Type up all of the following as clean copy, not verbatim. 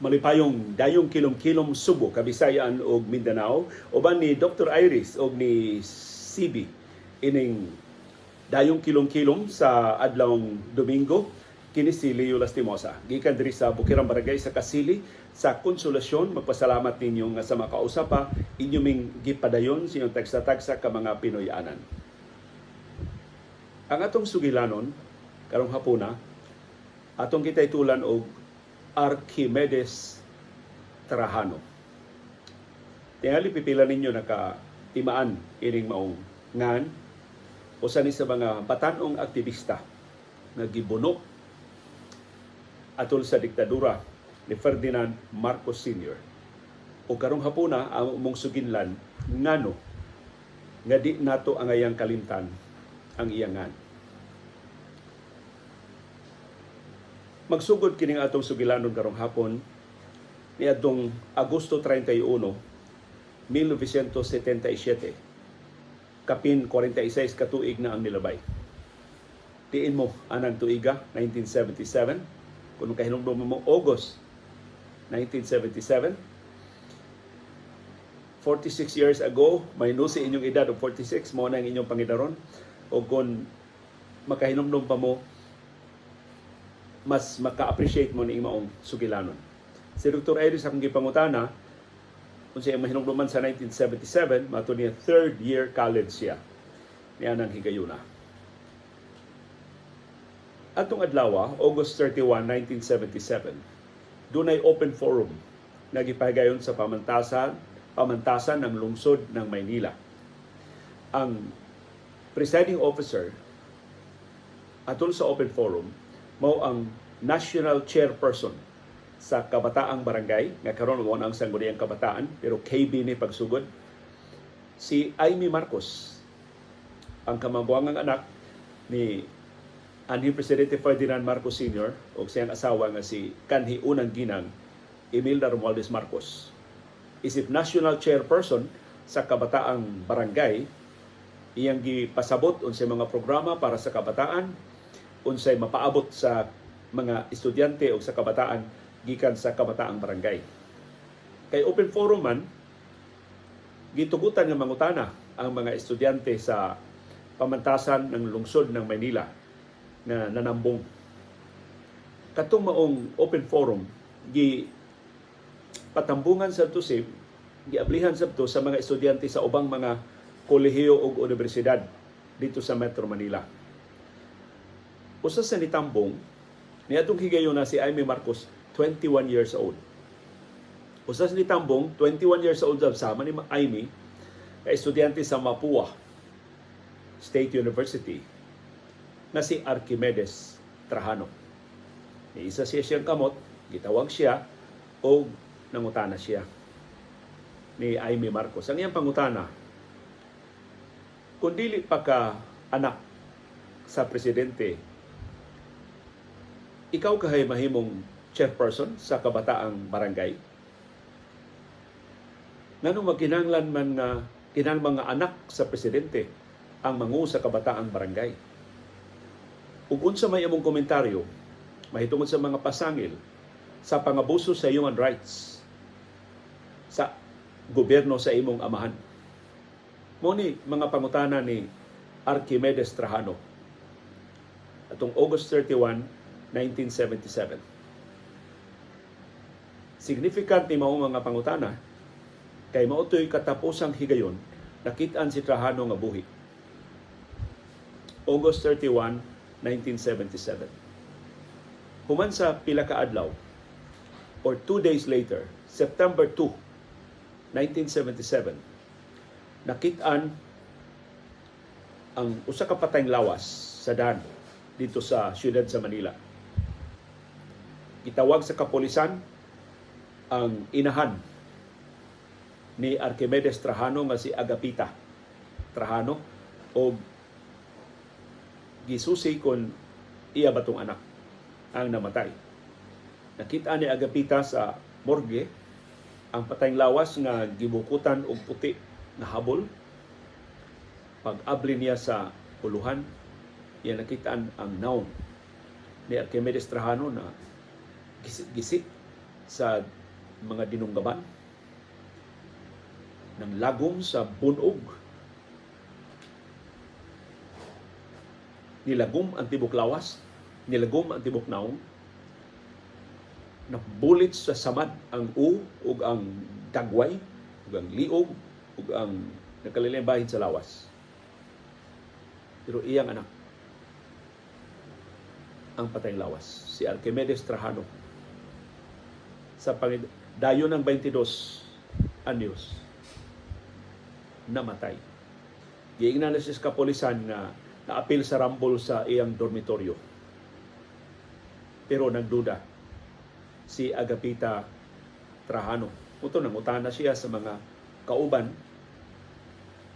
Malipayong dayong kilom-kilom, Subo, Kabisayan ug Mindanao. Uban ni Dr. Iris og ni CB ining dayong kilom-kilom sa adlawng Domingo. Kini si Leo Lastimosa gikan diri sa Bukirang Barangay sa Kasili sa Konsolasyon, magpasalamat ninyo nga sa makausa pa inyo ming gipadayon sa inyong tagsa-tagsa ka mga Pinoy-anan. Ang atong sugilanon karong hapuna, atong gitaytulan og Archimedes Trajano. Tingali pipila ninyo naka timaan ining maong ngan. Usa ni sa mga batan-ong aktivista nga gibuno atol sa diktadura ni Ferdinand Marcos Sr. O karong hapuna, ang among suginlan, ngano nga di nato angayang kalimtan ang iyang ngan. Magsugod kining atong sugilanon karong hapon niadtong Agosto 31, 1977. Kapin 46 ka tuig na ang nilabay. Tiin mo anang tuiga, 1977. Kung kahinumdum mo, August 1977, 46 years ago, may nusi inyong edad og 46, mo na ang inyong pangidaron. O kung makahinumdum pa mo, mas maka-appreciate mo ni maong sugilanon. Si Dr. Iris, akong gipangutana kung siya mahinumduman sa 1977, mato niya third year college siya niya nang higayuna. Atong adlaw, August 31, 1977, dunay open forum na gipahigayon sa pamantasan ng lungsod ng Maynila. Ang presiding officer atol sa open forum mao ang national chairperson sa Kabataang Barangay nga karon mao na ang Sangguniang Kabataan, pero KB ni pagsugod, si Imee Marcos, ang kamangguangang anak ni anhi Presidente Ferdinand Marcos Sr. o siyang asawa nga si kanhi unang ginang Imelda Romualdez Marcos. Isip national chairperson sa Kabataang Barangay, iyang gipasabot unsay mga programa para sa kabataan, unsay mapaabot sa mga estudyante o sa kabataan gikan sa Kabataang Barangay. Kay open forum man, gitugutan nga mangutana ang mga estudyante sa pamantasan ng lungsod ng Maynila nga nanambong. Katong maong open forum, gi patambungan sa si giablihan sa to sa mga estudyante sa ubang mga kolehiyo ug universidad dito sa Metro Manila. Usa sa nitambong niadtong higayon na si Imee Marcos, 21 years old. Usa sa nitambong, 21 years old sama ni Imee, ka estudyante sa Mapua State University na si Archimedes Trajano. Ni isa siya siyang kamot, gitawag siya o nangutana siya ni Imee Marcos. Ang iyang pangutana, kung dili pa ka anak sa presidente, ikaw kahay mahimong chairperson sa Kabataang Barangay? Nganong magkinahanglan man nga kinahanglan mga anak sa presidente ang mangu sa Kabataang Barangay? Ug unsa may imong komentaryo mahitungod sa mga pasangil sa pangabuso sa human rights sa gobyerno sa imong amahan? Mo ni mga pangutana ni Archimedes Trajano atong August 31, 1977. Significant ni mao mga pangutana kay mao to'y katapusang higayon nakit-an si Trajano nga buhi. August 31, 1977. Human sa pila ka adlaw or 2 days later, September 2, 1977, nakit-an ang usa ka patayng lawas sa daan dito sa siyudad sa Manila. Gitawag sa kapolisan ang inahan ni Archimedes Trajano nga si Agapita Trajano o gisusi kon iya ba tong anak ang namatay. Nakita ni Agapita sa morgue ang patayng lawas nga gibukutan og puti nga habol. Pag-abli niya sa uluhan, iya nakitaan ang nawong ni Archimedes Trajano na gisi, gisi Sa mga dinunggaban, ng lagom sa bunog, nilagom ang tibok lawas, nilagom ang tibok naong, nabulit sa samad ang u ug ang dagway ug ang liog ug ang nakalilaing bahin sa lawas. Pero iyang anak ang patayng lawas, si Archimedes Trajano, sa dayon ng 22 anyos namatay. Giingnan na siya sa kapolisan nga naapil sa rambol sa iyang dormitoryo. Pero nagduda si Agapita Trajano. Uto, nangutana siya sa mga kauban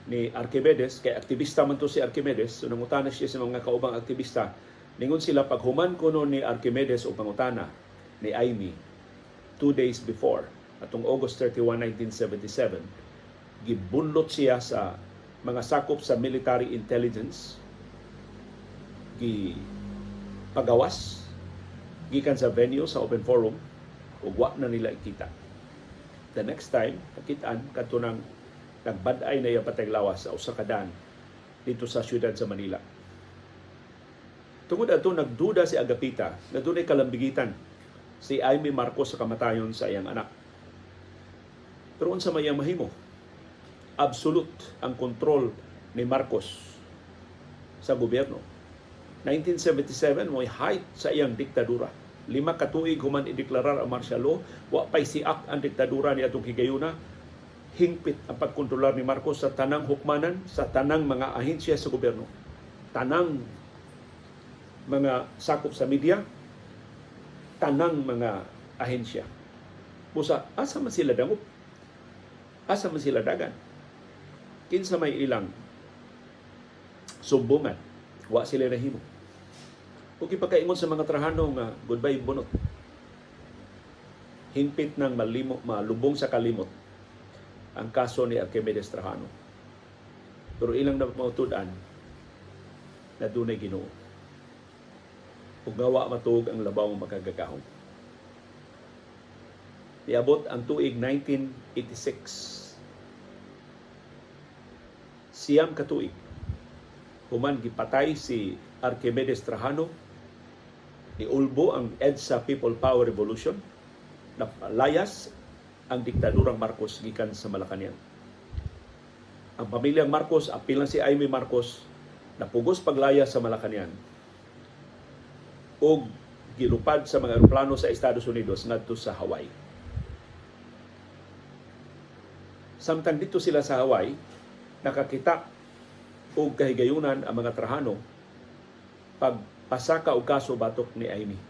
ni Archimedes, kay aktivista man to si Archimedes, so nangutana siya sa mga kaubang aktivista. Ningon sila, paghuman kuno ni Archimedes o pangutana ni Amy 2 days before, atong August 31, 1977, gibunlot siya sa mga sakop sa military intelligence, gi pagawas gikan sa venue sa open forum ug wa na nila ikita. The next time nakitaan, kadto nang nagbad-ay na iya patay lawas sa usa ka daan dito sa siyudad sa Manila. Tungod ato, nagduda si Agapita na dunay kalambigitan si Imee Marcos sa kamatayon sa iyang anak. Pero unsa may iyang mahimo? Absolute ang kontrol ni Marcos sa gobyerno. 1977 mo'y height sa iyang diktadura. 5 ka tuig human ideklarar ang martial law, wa pay siak ang diktadura ni atong higayuna. Hingpit ang pagkontrolar ni Marcos sa tanang hukmanan, sa tanang mga ahensya sa gobyerno, tanang mga sakop sa media, tanang mga ahensya. Busa, asa man sila dangop? Asa man sila dagan? Kinsa may ilang sumbungan? Wa sila nahimo. Ug ipakaingon sa mga Trajano nga goodbye, bunot. Hingpit nang malimo, malubong sa kalimot ang kaso ni Archimedes Trajano. Pero ilang na mautud-an na dunay Ginoo. Ug gawa matuog ang labaw makagagahom. Niabot ang tuig 1986. 9 ka tuig human gipatay si Archimedes Trajano, niulbo ang EDSA People Power Revolution, napalayas ang diktadurang Marcos gikan sa Malacanang. Ang pamilyang Marcos, apil na si Imee Marcos, napugos paglayas sa Malacanang ug gilupad sa mga eroplano sa Estados Unidos ngadto sa Hawaii. Samtang dito sila sa Hawaii, nakakita og kahigayunan ang mga Trajano pagpasaka og kaso batok ni Imee.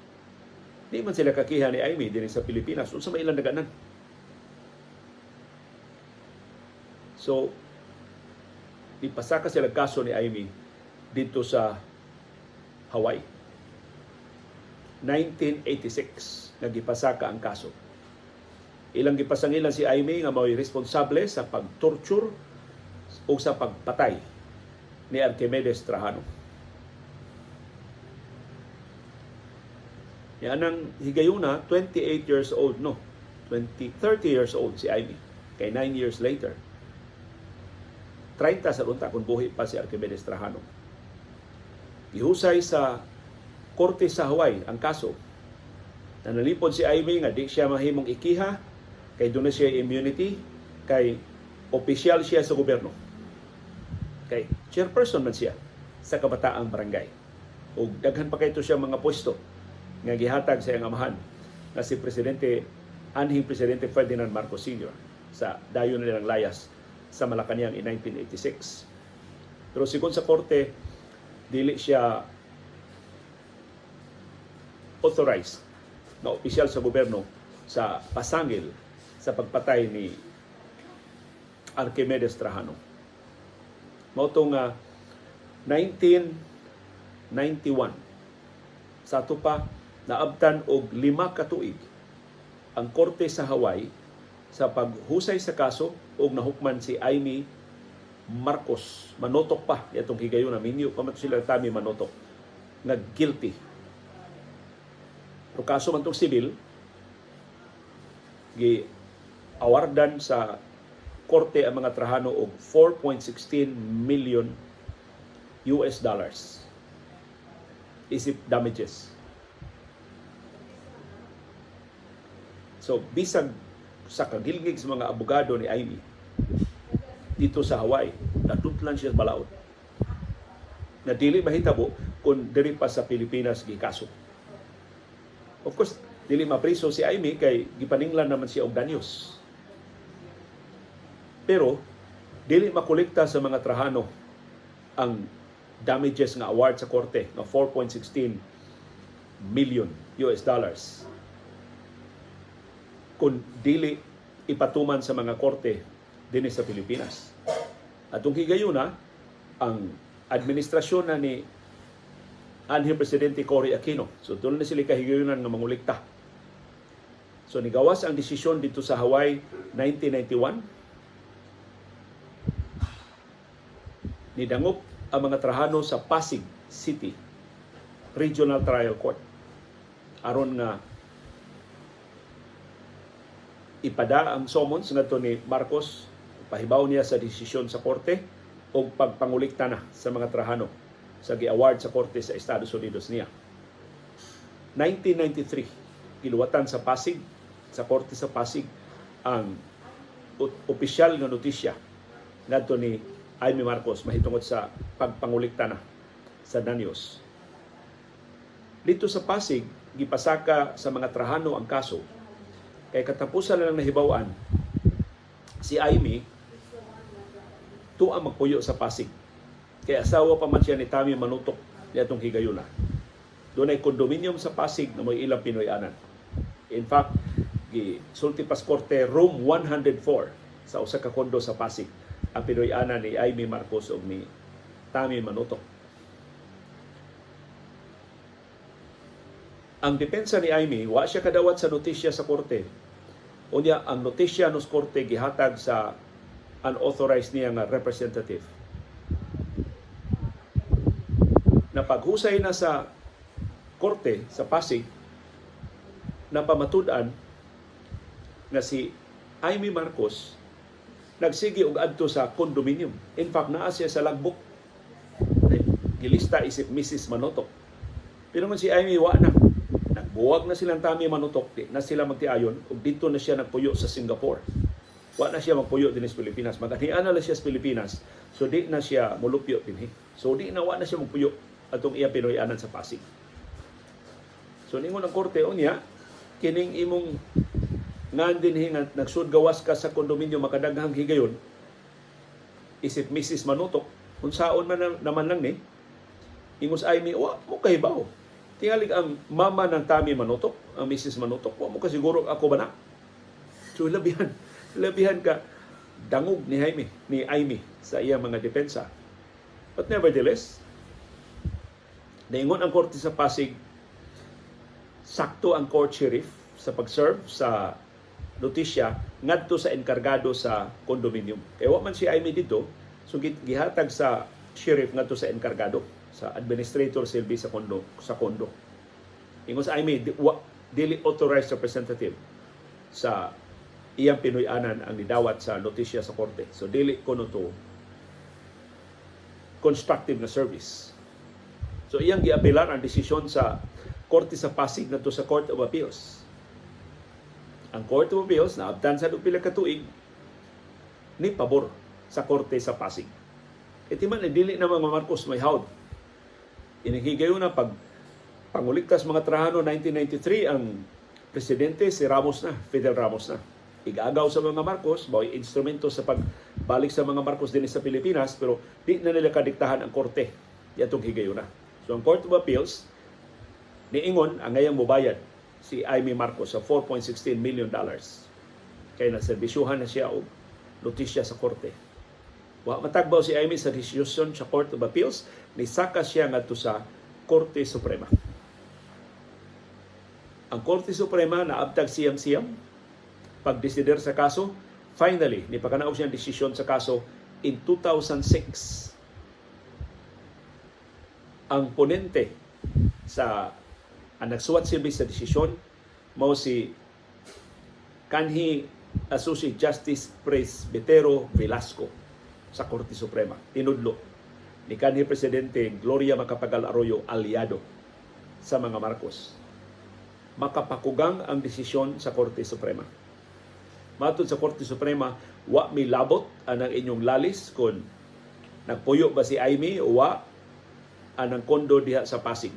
Di man sila kakiha ni Imee dinhi sa Pilipinas, unsa may ilang daganan? So, ipasaka sila kaso ni Imee dito sa Hawaii. 1986 nagipasaka ang kaso. Ilang gipasangilan si Imee nga mao'y responsable sa pag-torture o sa pagpatay ni Archimedes Trajano. Yan ang higayuna, 28 years old, no? 20, 30 years old si Imee. Kay 9 years later, 30 sa unta kung buhi pa si Archimedes Trajano. Gihusay sa korte sa Hawaii ang kaso. Nanalipod si Imee nga di siya mahimong ikiha kay doon na siya immunity kay opisyal siya sa gobyerno. Kay chairperson man siya sa Kabataang Barangay. O daghan pa kayto siya mga pwesto nga gihatag sa iyang amahan nga si Presidente anhing Presidente Ferdinand Marcos Sr. sa dayon nilang layas sa Malacanang in 1986. Pero sigon sa korte, dili siya authorized na opisyal sa gobyerno sa pasangil sa pagpatay ni Archimedes Trajano. Mao to nga 1991, sa ato pa, naabtan og 5 ka tuig ang korte sa Hawaii sa paghusay sa kaso og nahukman si Imee Marcos, manotok pa itong higayon na minyo pa man sila Tami Manotok, nga guilty. Pero kaso man tong civil, Gi awardan sa korte ang mga Trajano og 4.16 million US dollars isip damages. So bisag sa kagilgig sa mga abogado ni Imee dito sa Hawaii, natutlan siya balaod na dili mahitabo kung diri pa sa Pilipinas gikaso. Of course, dili mapriso si Imee kay gipaninglan naman siya og danyos. Pero dili makolekta sa mga Trajano ang damages nga award sa korte nga 4.16 million US dollars kung dili ipatuman sa mga korte dinhi sa Pilipinas. Atong higayuna, ang administrasyon na ni anhing Presidente Cory Aquino. So doon na sila kahigayunan nga mangulikta. So nigawas ang desisyon dito sa Hawaii 1991. Nidangop ang mga Trajano sa Pasig City Regional Trial Court aron nga ipada ang summons ngadto ni Marcos, pahibaw niya sa desisyon sa korte o pagpangulikta na sa mga Trajano sa gi-award sa korte sa Estados Unidos niya. 1993, giluwatan sa Pasig, sa korte sa Pasig, ang opisyal nga notisya ngadto ni Imee Marcos mahitungod sa pagpangulikta na sa danyos. Dito sa Pasig, gipasaka sa mga Trajano ang kaso kay katapusan na lang nahibaw-an si Imee tuwa magpuyo sa Pasig. Kay asawa pa man siya ni Tami Manutok niadtong higayuna. Doon ay condominium sa Pasig na may ilang Pinoy-anan. In fact, gisulti pas korte, room 104 sa usa ka kondo sa Pasig ang Pinoy-anan ni Imee Marcos ug ni Tami Manutok. Ang depensa ni Imee, wa siya kadawat sa notisya sa korte. Unya, ang notisya nos korte gihatag sa unauthorized niya nga representative. Napaghusay na sa korte sa Pasig, napamatud-an nga si Imee Marcos nagsige og adto sa condominium. In fact, naa siya sa logbook. Gilista isip Mrs. Manotok. Pero man si Imee wa na. Nagbuwag na silang Tami Manotok, di na sila magtiayon ug didto na siya nagpuyo sa Singapore. Wa na siya magpuyo dinhi sa Pilipinas. Maganian na lang siya sa Pilipinas, so di na siya molupyo dinhi. So di na wa na siya magpuyo atong iya Pinoy-anan sa Pasig. So ningon ang korte unya, kining imong ngan dinhi nga nagsud gawas ka sa kondominyo makadaghang higayon isip Mrs. Manutok, unsaon man naman lang ni ingos Imee, wa mo kahibaw. Tingalig ang mama ng Tami Manutok, ang Mrs. Manutok, wa mo ka siguro ako ba na? So labihan ka dangog ni Jaime, ni Imee sa iyang mga depensa. But nevertheless, naingon ang korte sa Pasig, sakto ang court sheriff sa pag-serve sa notisya ngadto sa enkargado sa condominium. Kaya wa man si Imee dito, so gihatag sa sheriff ngadto sa enkargado, sa administrator silbi sa kondo, sa kondo. Ingon sa Imee, dili authorized representative sa iyang Pinoy-anan ang nidawat sa notisya sa korte. So dili kuno to constructive na service. So iyang giapelar ang desisyon sa korte sa Pasig ngadto sa Court of Appeals. Ang Court of Appeals naabtan sa pila ka tuig ni pabor sa korte sa Pasig. Iti man dili na mga Marcos may hawd. Inihigayon na pag panguligtas mga Trajano 1993, ang presidente si Ramos na, Fidel Ramos na. Igagaw sa mga Marcos, mao'y instrumento sa pagbalik sa mga Marcos dinhi sa Pilipinas, pero di na nila kadiktahan ang korte yatong higayuna. So ang Court of Appeals niingon ang ngayang mobayad si Imee Marcos sa 4.16 million dollars. Kay naserbisyuhan na siya og notisya sa korte. Wa matagbaw si Imee sa desisyon sa Court of Appeals, nisaka siya ngadto sa Korte Suprema. Ang Korte Suprema naabtag siyam-siyam pagdesider sa kaso. Finally, nipakanaog siya ang desisyon sa kaso in 2006. Ang ponente sa ang nagsuwat silbi sa desisyon mao si Kanhi Associate Justice Presbitero Velasco sa Korte Suprema, tinudlo ni kanhi Presidente Gloria Macapagal Arroyo, aliado sa mga Marcos. Makapakugang ang desisyon sa Korte Suprema. Matod sa Korte Suprema, wa milabot anang inyong lalis kung nagpuyo ba si Imee o wa anang kondo diha sa Pasig.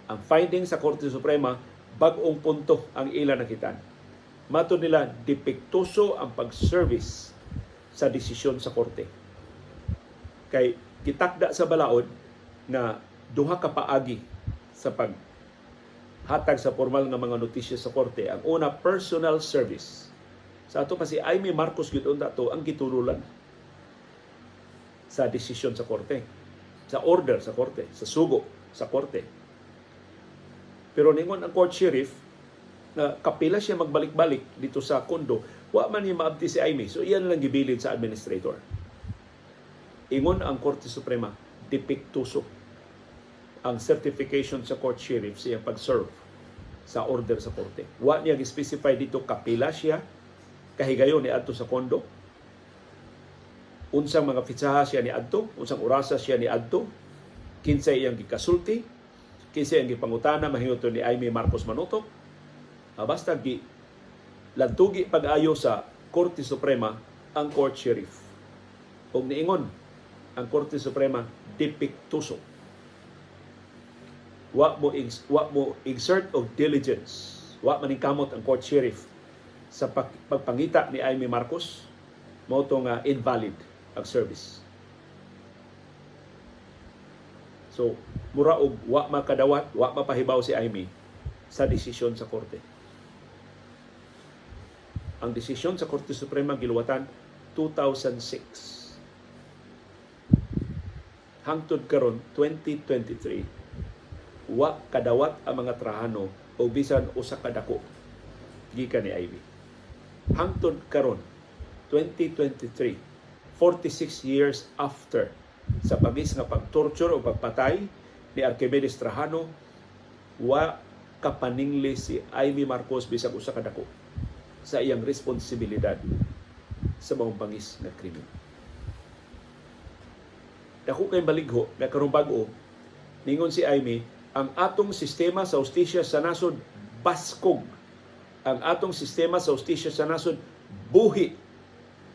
Ang finding sa Korte Suprema, bag-ong punto ang ila nakitaan. Matod nila, depektuso ang pag-service sa desisyon sa korte. Kay gitakda sa balaod na duha ka paagi sa pag hatag sa formal nga mga notisya sa korte. Ang una, personal service. Sa ato pa si Imee Marcos gyud unta to ang gitululan sa desisyon sa korte, sa order sa korte, sa sugo sa korte. Pero ningon ang court sheriff na kapila siya magbalik-balik dito sa kondo, wa man niya maabti si Imee. So iyan lang gibilin sa administrator. Ingon ang Korte Suprema, depektuso ang certification sa court sheriff sa iyang pag-serve sa order sa korte. Wa niya gi-specify dito kapila siya kahigayon ni adto sa kondo, unsang mga fitsaha siya ni adto, unsang orasa siya ni adto, kinsay iyang gikasulti, kinsay iyang gipangutana mahingod ni Imee Marcos Manotok. Basta gi lantugi pag-ayo sa Korte Suprema ang court sheriff. Ug niingon ang Korte Suprema, depektuso. Wa mo exert og diligence. Wa man kamot ang court sheriff sa pagpangita ni Imee Marcos, mao to nga invalid ang service. So, mura og wa makadawat, wa mapahibaw si Imee sa desisyon sa korte. Ang desisyon sa Korte Suprema giluwatan 2006. Hangtod karon 2023, wa kadawat ang mga Trajano o bisan usa ka dako gikan ni Imee. Hangtod karon 2023, 46 years after sa bangis nga pagtorture o pagpatay ni Archimedes Trajano, wa kapaningli si Imee Marcos bisag usa ka dako sa iyang responsibilidad sa maong bangis nga krimen. Dako kay baligho nga karong bag-o ningon si Imee, ang atong sistema sa hustisya sa nasod baskog. Ang atong sistema sa hustisya sa nasod buhi.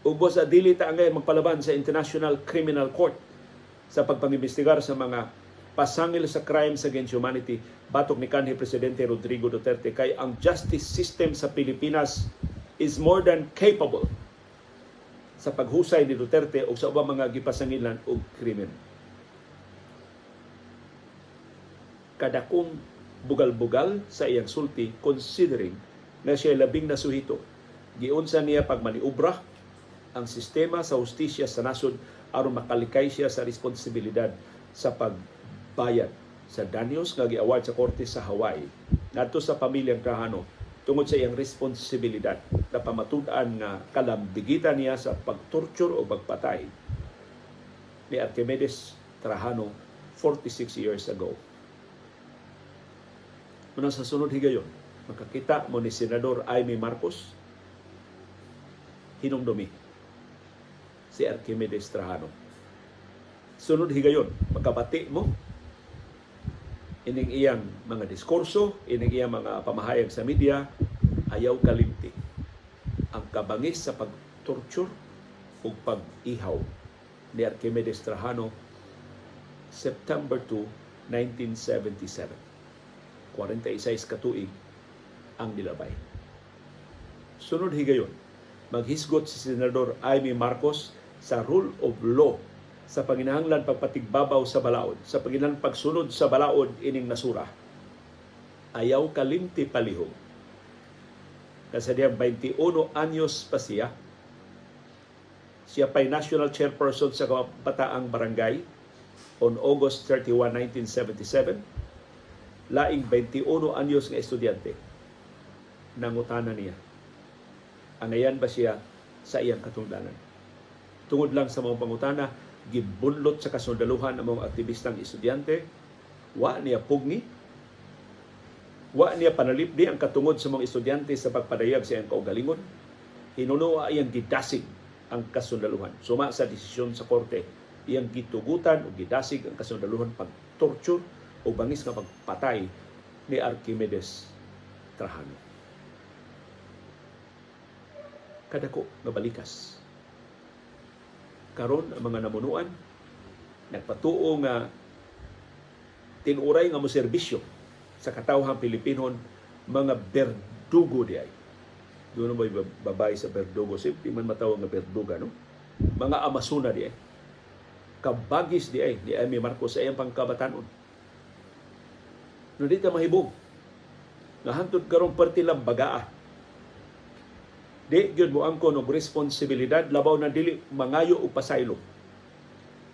Ug sa dili ta angay magpalaban sa International Criminal Court sa pagpangimbestigar sa mga pasangil sa crimes against humanity batok ni kanhi Presidente Rodrigo Duterte, kay ang justice system sa Pilipinas is more than capable sa paghusay ni Duterte o sa ubang mga gipasangilan og krimen. Kadakong bugal-bugal sa iyang sulti considering na siya labing nasuhito. Giunsa niya pagmaniubra ang sistema sa hustisya sa nasod aron makalikay siya sa responsibilidad sa pagbayad sa danyos nga giaward sa korte sa Hawaii ngadto sa pamilyang Trajano tungod sa iyang responsibilidad na pamatud-an nga kalambigitan niya sa pagtorture o pagpatay ni Archimedes Trajano 46 years ago. Muna sa sunod higayon, makakita mo ni Senador Imee Marcos, hinumdumi si Archimedes Trajano. Sunod higayon, makabati mo ining iyang mga diskurso, ining iyang mga pamahayag sa media, ayaw kalimti ang kabangis sa pag-torture ug pag-ihaw ni Archimedes Trajano September 2, 1977. 46 ka tuig ang nilabay. Sunod higayon, maghisgot si Senador Imee Marcos sa rule of law, sa panginahanglan pagpatigbabaw sa balaod, sa panginahanglan pagsunod sa balaod ining nasura. Ayaw kalimti palihog. Kasi diyang 21 anyos pa siya, siya pa'y national chairperson sa Kabataang Barangay on August 31, 1977. Laing 21 anyos nga estudyante. Nangutana niya, angayan ba siya sa iyang katungdanan? Tungod lang sa mga pangutana, gibunlot sa kasundaluhan ang mga aktivistang estudyante, wa niya pugni, Wa niya panalipdi ang katungod sa mga estudyante sa pagpadayag sa iyang kaugalingon. Hinunoa iyang gidasig ang kasundaluhan. Suma sa desisyon sa korte, iyang gitugutan o gidasig ang kasundaluhan pag-torture o bangis nga pagpatay ni Archimedes Trajano. Kadako nga balikas. Karon ang mga namunuan nagpatuo nga tinuray nga mo serbisyo sa katawhang Pilipinon, mga berdugo di ay. Doon ba babae sa berdugo? Simple man matawag nga berduga, no? Mga Amazona di ay. Kabagis di ay ni Amy Marcos sa iyang pangkabatanon. No di ta mahibong. Nga hantod karong perti lang bagaa. Di gyud mo angkon og responsibilidad, labaw na dili mangayo og pasaylo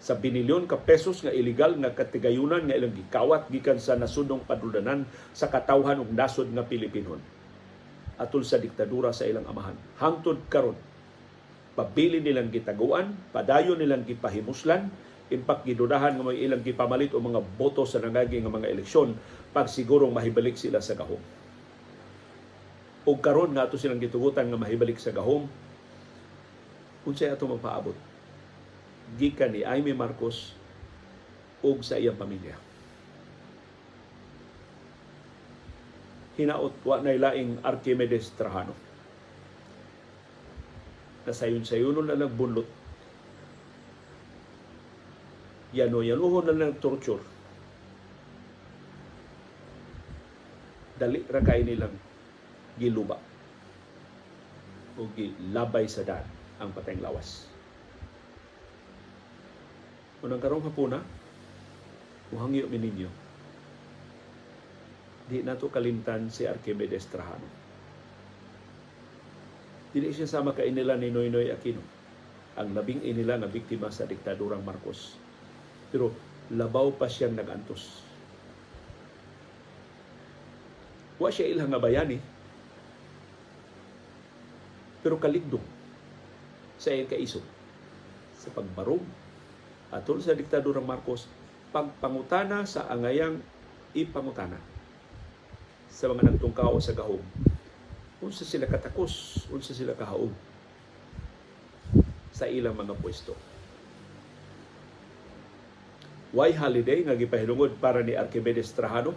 sa binilyon ka pesos nga ilegal nga katigayunan nga ilang gikawat gikan sa nasudnong paduldanan sa katawhan ug nasod nga Pilipinon atol sa diktadura sa ilang amahan. Hangtod karon, pabili nilang gitaguan, padayon nilang gipahimuslan, impak gidudahan nga may ilang gipamalit o mga boto sa nangagi nga mga eleksyon pagsigurong mahibalik sila sa gahom. Ug karon nga ato silang gitugutan nga mahibalik sa gahom, unsay ato magpaabot gikan ni Amy Marcos ug sa iyang pamilya? Hinaot wa nay laing Archimedes Trajano. Nasayon-sayunon na nagbunlot. Yano-yanuhon na lang torture. Dali ra kay nilang giluba o gilabay sa daan ang patayng lawas. Unang karong hapuna, muhangyo mi ninyo, di nato kalimtan si Archimedes Trajano. Dili siya sama kainila ni Noynoy Aquino, ang labing inila nga biktima sa diktadurang Marcos. Pero labaw pa siyang nag-antos. Wa siya ilang nga bayani, pero kaligdong sa iyang kaisog sa pagbarog atol sa diktadurang Marcos, pagpangutana sa angayang ipangutana sa mga nagtungkao sa gahom, unsa sila katakos, unsa sila kahaom sa ilang mga pwesto. Why holiday nga gipahilungod para ni Archimedes Trajano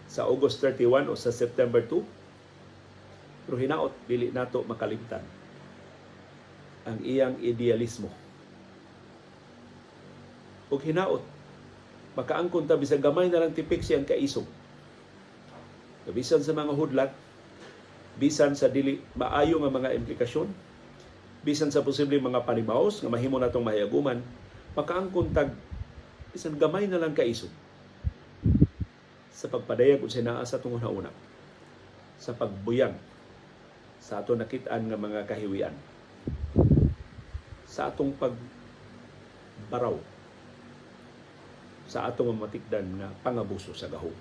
sa August 31 o sa September 2? Pero hinaot dili nato makalimtan ang iyang idealismo. Ug hinaot makaangkon ta bisag gamay na lang tipik siyang kaisog. Bisan sa mga hudlat, bisan sa dili maayo nga mga implikasyon, bisan sa posibleng mga panimaos nga mahimo natong mahiaguman, makaangkon tag bisan gamay na lang kaisog sa pagpadayag unsay naa sa atong una, sa pagbuyang sa ato nakit-an nga mga kahiwian, sa atong pagbaraw sa atong matikdan nga pangabuso sa gahom.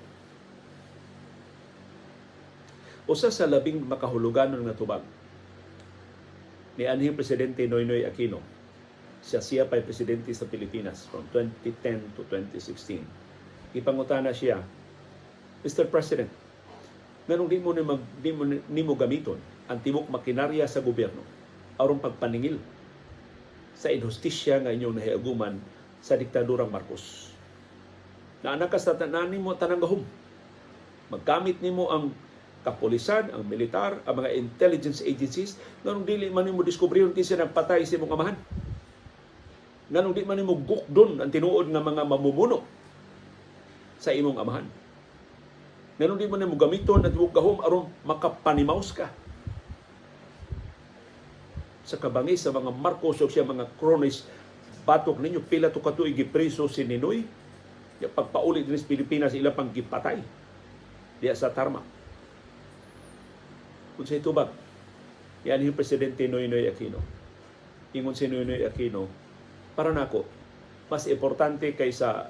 Usa sa labing makahuluganon nga tubag ni anhing Presidente Noynoy Aquino, siya pa'y presidente sa Pilipinas from 2010 to 2016. Ipangutana siya, "Mr. President, nganong di mo nimo gamiton ang tibok makinarya sa gobyerno aron pagpaningil sa inhustisya nga inyong nahiaguman sa diktadurang Marcos? Naa ka sa tanan nimo tanang gahom. Maggamit nimo ang kapulisan, ang militar, ang mga intelligence agencies, nganong dili man nimo diskubrihon kinsa nagpatay sa imong amahan? Nganong di man nimo gukdon ang tinuod nga mga mamumuno sa imong amahan? Nganong di man nimo gamiton ang tibok gahom aron makapanimaos ka sa kabangis sa mga Marcos o siya mga cronies batok ninyo? Pila to katuig gipriso si Ninoy? Ya pagpauli dinhi sa Pilipinas, ila pang gipatay diya sa tarmac." Unsay tubag yan yung Presidente Noynoy Aquino? Ingon si Noynoy Aquino, "Para nako, mas importante kaysa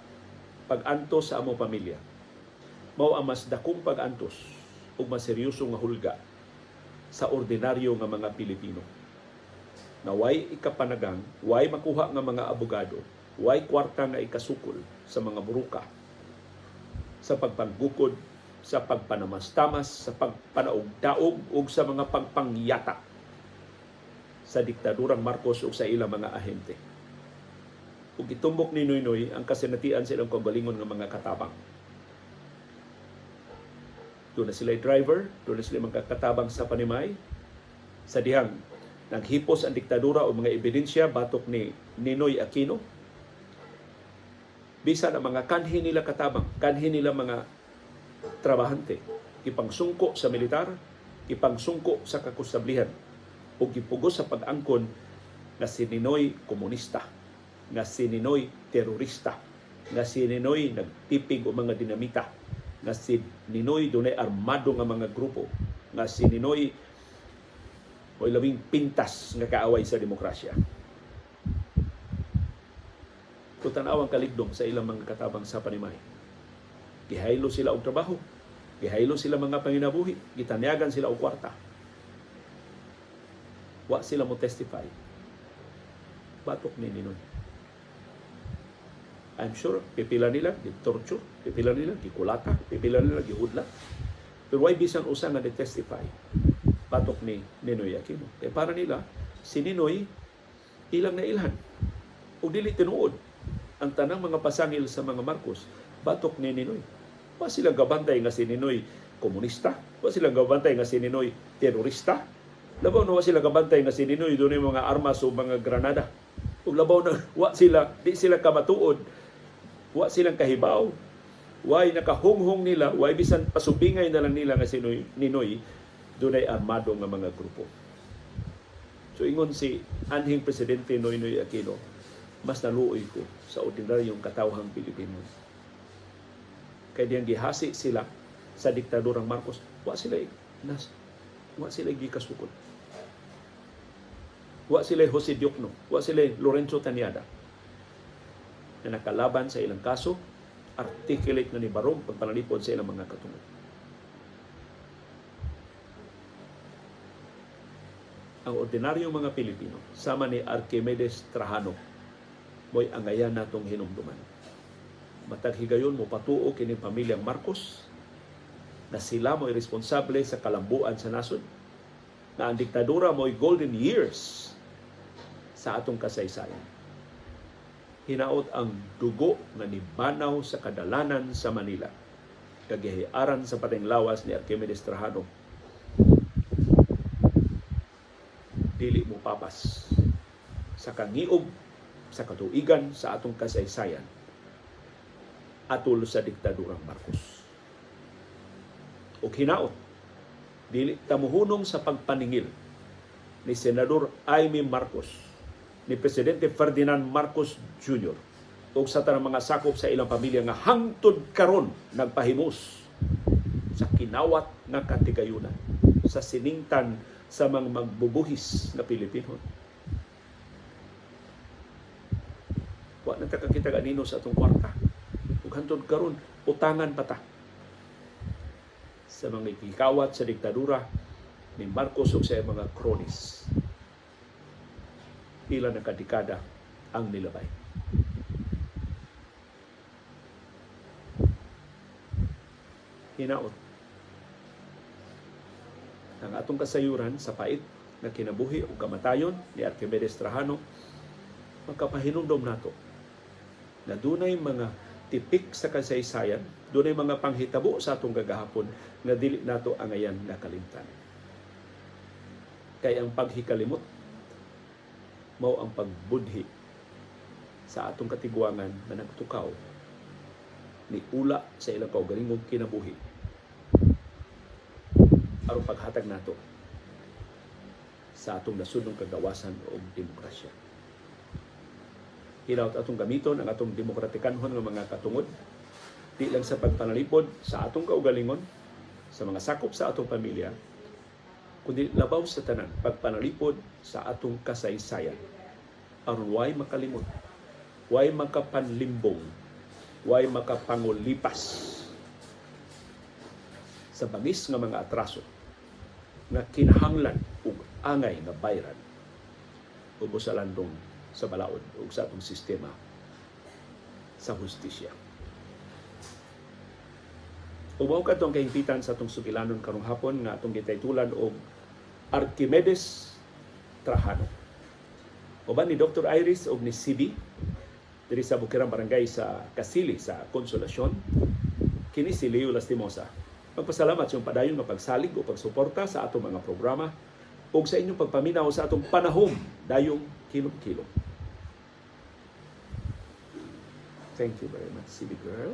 pag-antos sa among pamilya, mao ang mas dakong pag-antos ug mas seryoso nga hulga sa ordinaryo nga mga Pilipino na way ikapanagang, way makuha nga mga abogado, way kwarta nga ikasukol sa mga buruka sa pagpanggukod sa pagpanamastamas, sa pagpanaog-daog ug sa mga pagpangyata sa diktadurang Marcos ug sa ilang mga ahente. Ug gitumbok ni Noynoy ang kasinatian sa ilang kaugalingon nga mga katabang. Doon na sila driver, doon na sila mga katabang sa panimay. Sa dihang naghipos ang diktadura o mga ebidensya batok ni Ninoy Aquino. Bisan ang mga kanhi nila katabang, kanhi nila mga trabahante, ipangsungko sa militar, ipangsungko sa kakustablihan, o gipugos sa pag-angkon na si Ninoy komunista, nga si Ninoy terorista, nga si Ninoy nagtipig o mga dinamita, nga si Ninoy dunay armado nga mga grupo, nga si Ninoy mo'y labing pintas nga kaaway sa demokrasya. Kung tan-aw ang kaligdong sa ilang mga katabang sa panimay, gihaylo sila og trabaho, gihaylo sila mga panginabuhi, gitanyagan sila og kwarta. Wa sila mo testify batok ni Ninoy. I'm sure pipila nila gitorture, pipila nila gikulata, pipila nila gihudla. Pero why bisan usa nga ni-testify batok ni Ninoy Aquino? Kaya para nila si Ninoy ilang na ilhan. Ug dili tinuod ang tanang mga pasangil sa mga Marcos batok ni Ninoy. Wa sila gabantay nga si Ninoy komunista, wa sila gabantay nga si Ninoy terorista. Labaw na wa sila gabantay nga si Ninoy dunay mga armas o mga granada. Ug labaw na wa sila, di sila kamatuod, wa silang kahibaw. Way nakahunghong nila, way bisan pasubingay na lang nila nga si Ninoy dunay armado nga mga grupo. So ingon si anhing presidente Noynoy Aquino, mas naluoy ko sa ordinaryong katawhang Pilipino. Kay diyang gihasi sila sa diktadurang Marcos, wa sila gikasukod. Wa sila Jose Diokno, wa sila Lorenzo Tañada na nakalaban sa ilang kaso, articulate na ni Barong pagpanalipod sa ilang mga katungod. Ang ordinaryong mga Pilipino, sama ni Archimedes Trajano, mo'y angayan natong hinumduman. Matag higayon mo patuo kini pamilyang Marcos na sila mo'y responsable sa kalambuan sa nasod, na ang diktadura mo'y golden years sa atong kasaysayan. Hinaot ang dugo nga nibanaw sa kadalanan sa Manila, kagihiaran sa pateng lawas ni Archimedes Trajano, dili mo papas sa kangiob, sa katuigan sa atong kasaysayan atol sa diktadurang Marcos. Og hinaot, dili ta mohunong sa pagpaningil ni Senador Imee Marcos, ni Presidente Ferdinand Marcos Jr. ug sa tanang mga sakop sa ilang pamilya nga hangtod karon nagpahimos sa kinawat nga katigayunan sa siningtan sa mga magbubuhis na Pilipino. Wa na ta kakita ganino sa atong kwarta. Ug hangtod karon utangan pa ta sa mga gikawat sa diktadura ni Marcos ug sa mga cronies. Pila na kadekada ang nilabay. Hinaot ang atong kasayuran sa pait nga kinabuhi o kamatayon ni Archimedes Trajano, magkapahinumdom nato na dunay mga tipik sa kasaysayan, dunay mga panghitabo sa atong gagahapon nga dili nato angayan nga kalimtan. Kay ang paghikalimot mao ang pagbudhi sa atong katiguangan na nagtukaw ni ula sa ilang kaugalingong kinabuhi aron paghatag nato sa atong nasudnong kagawasan o demokrasya. Hinaut atong gamiton ang atong demokratikanhon nga mga katungod, di lang sa pagpanalipod sa atong kaugalingon, sa mga sakop sa atong pamilya, kundi labaw sa tanan pagpanalipod sa atong kasaysayan. Aron way makalimot, way makapanlimbong, way makapangulipas sa bangis nga mga atraso nga kinahanglan ug angay nga bayran ubos sa landong sa balaod ug sa atong sistema sa hustisya. Ug mao kadto ang kahimpitan sa atong sugilanon karong hapon nga atong gitaytulan og Archimedes Trajano. Uban ni Dr. Iris og ni CB diri sa Bukirang Barangay sa Kasili sa Consolacion, kini si Leo Lastimosa. Magpasalamat sa inyong padayon nga pagsalig o pagsuporta sa atong mga programa ug sa inyong pagpaminaw sa atong panahom dayong kilom-kilom. Thank you very much, CB girl.